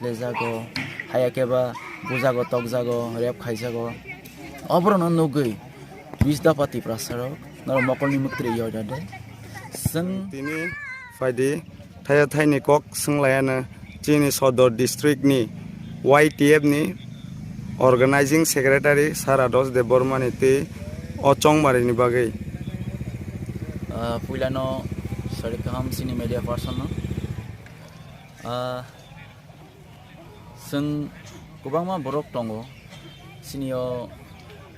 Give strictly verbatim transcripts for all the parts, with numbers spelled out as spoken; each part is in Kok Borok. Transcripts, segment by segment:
lejago, haya khe ba bujago, tokjago, rep khaijago. Oborokno nugwi bis dopha Tiprasa rok norok mokolni mwktwi yoi rwdi. Chwng tini phaidi thaya thaini kok swnglayano chini Sodor district ni Y T F ni organizing secretary Sarados Debbarma ni tei o chongmari ni bagwi. Ah, puilano sari kaham chini media person no. Ah, Chwng kwbangma borok tongo, chini o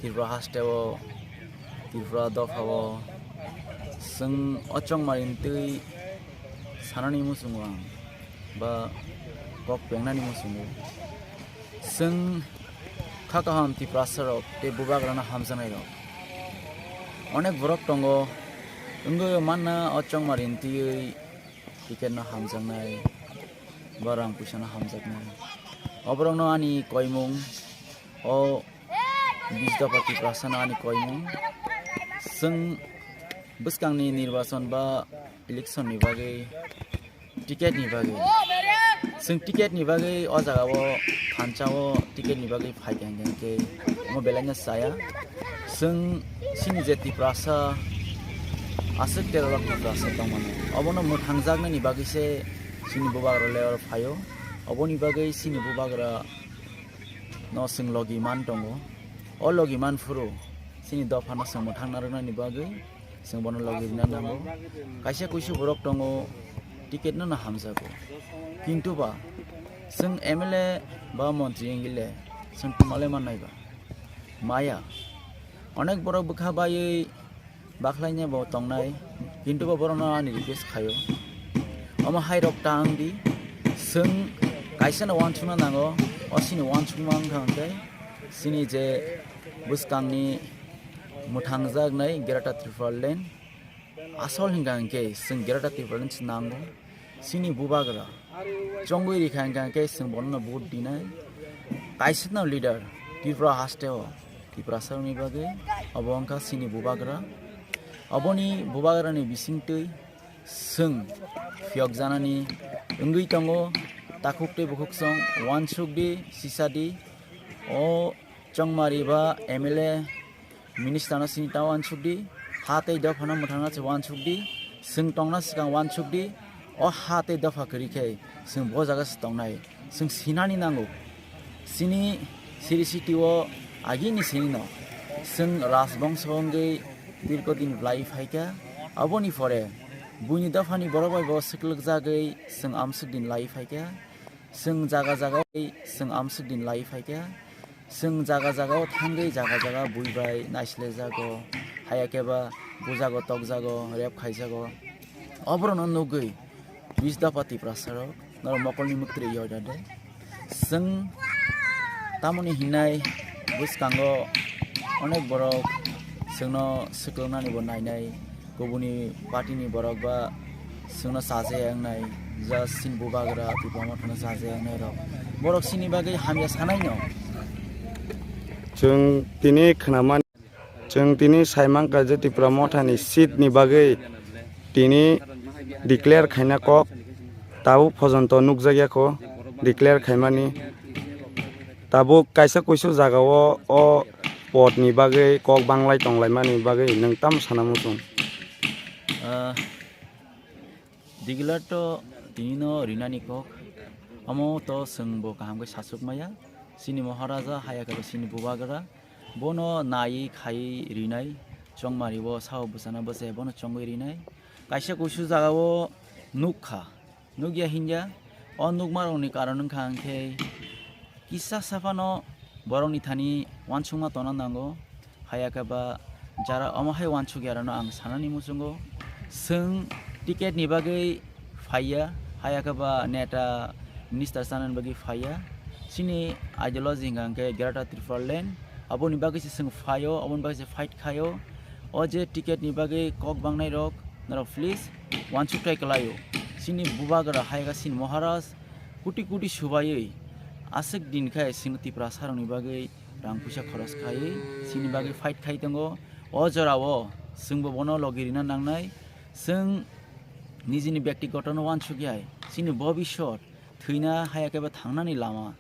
Tripura haste o, Tripura dopha o. Chwng o chongmari twi sanani muchungo ang, ba kok pengnani muchungo. Chwng kha kaham Tiprasa rok tei bubagrano hamjaknai rok. Onek borok tongo, wngwi manna o chongmari twiwi ticket no hamjaknai, ba rang puisa no hamjaknai. Oborokno ani koimung, o bis dopha Tiprasa no ani koimung. Chwng bwskangni nirbachon ba election ni bagwi, ticket ni bagwi. Chwng ticket ni bagwi o jaga o thansa o ticket ni bagwi phai kha hwnkhe omo belai no chaya. Chwng chini je Tiprasa, aswk terorok Tiprasa tongmani, obono mwthangjaknani bagwi se chini bubagra le oro phaio. Oboni bagwi chini bubagra no chwng logi man tongo. O logi man phuru chini dopha no chwng mwthangna rwnani bagwi chwng bono logi rina nango. Kaisa kuisu borok tongo, ticket no no hamjago. Kintu ba chwng M L A ba montri wngwi le chwng twma le mannai ba? Maya. Onek borok bwkha baiwi bakhlaina bo tongnai, kintu bo borokno ani request khaio. Omo hai rok ta wng di, chwng kaisa no uansukna nango, o chini uansukma wngkha hwnkhe chini je bwskangni mwthangjaknai Greater Tipraland. Asol hwnkha hwnkhe chwng Greater Tipraland se nango. Chini bubagra chongwi rikha hwnkha hwnkhe chwng bono vote dinai. Kaisa no leader Tripura haste o, Tiprasa rokni bagwi, obo wngkha chini bubagra. Oboni bubagrani bisingtwi chwng phiyok janani wngwi tongo, takhuk tei bukhuk song uansuk di, sisa di. O chongmari ba M L A, minister no sini ta uansuk di, ha tei dophano mwthangna se uansuk di, chwng tongna swkang uansuk di, o ha tei dopha kwrwi khe chwng bo jaga se tongnai, chwng sinani nango. Chini Sri City o agini sini no chwng rajbongso wngwi dirgho din lai phaikha, aboni pore buini dophani borok bai bo swklwkjagwi chwng amswk din lai phaikha, chwng jaga jaga chwng amswk din lai phaikha. Chwng jaga jaga o thangwi jaga jaga bui bai naisle jago, haya khe ba bujago, tokjago, rep khaijago. Oborokno nugwi bis dopha Tiprasa rok norok mokolni mwktwi yoi rwdi. Chwng tamoni hinai bwskango onek borok chwngno swklwngnani bo nainai. Kubuni party ni borok ba chwngno chajaya wngnai, just chini bubagra Tipra Motha no chajaya wngnai rok. Borok chini bagwi hamya sanai no. Chwng tini khwnamani, chwng tini saimankha je Tipra Motha ni seat ni bagwi tini declare khaina kok tabuk pojonto nukjakya kho declare khaimani. Tabuk kaisa kuisu jaga o, o pod ni bagwi kok banglai tonglaimani bagwi nwng tamo sana muchung? Ah, declare to tini no rinani kok, omo to chwng bo kaham khe sachuk maya. Chini Maharaja haya khe chini bubagra, bono nai khai rinai, chongmari bo sao bwchana bwchaya bono chongwi rinai. Kaisa kuisu jaga o nukha, nukya hinya, o nukma rokni karon wngkha hwnkhe kisa saphano borokni thani uansukma tongna nango, haya khe ba jara omo hai uansukya rokno ang sanani muchungo. Chwng ticket ni bagwi phaiya, haya khe ba neta minister chanani bagwi phaiya. Chini ideology hwnkha hwnkhe Greater Tipraland, aboni bagwi se chwng phaio, aboni bagwi se fight khaio. O je ticket ni bagwi kok bangnai rok, norok please uansukthai kwlaio. Chini bubagra hai kha chini Maharaj koti koti subaiwi aswk din khai chini Tiprasa rokni bagwi rang puisa khoros khaiwi chini bagwi fight khai tongo. O jora o chwngbo bono logi rina nangnai. Chwng nijini byaktigoto no uansukya hai chini bobisot thwina haya khe ba thangnani lama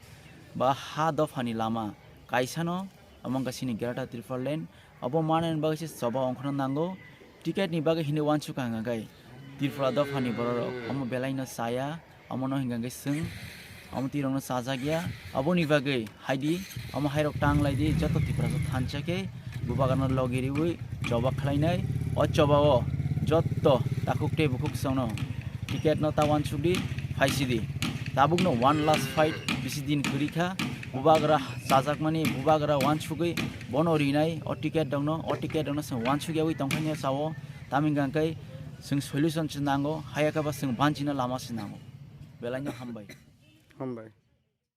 ba ha dophani lama kaisano, omo wngkha chini Greater Tipraland. Obo manani bagwi se choba ongkhorna nango. Ticket ni bagwi hinwi uansukha hwnkha khe Tripura dophani bororok omo belaino chaya, omono hwnkha khe chwng omo twi rokno chajakya. Aboni bagwi haidi omo hairok tang lai di, joto Tiprasa thansa khe bubagrano logi riwi choba khlainai. O choba o jotto takhuk tei bukhuk chwngno ticket no ta uansuk di, phaisi di. Tabukno one last fight bisi din kwrwi kha. Bubagra chajakmani bubagra uansugwi bono rinai o ticket rokno, o ticket rokno chwng uansuk yawi tongkhaini o chao. Tamni hwnkha khe chwng solution se nango, haya khe ba chwng banchina lama se nango. Belaino hambai. Hambai.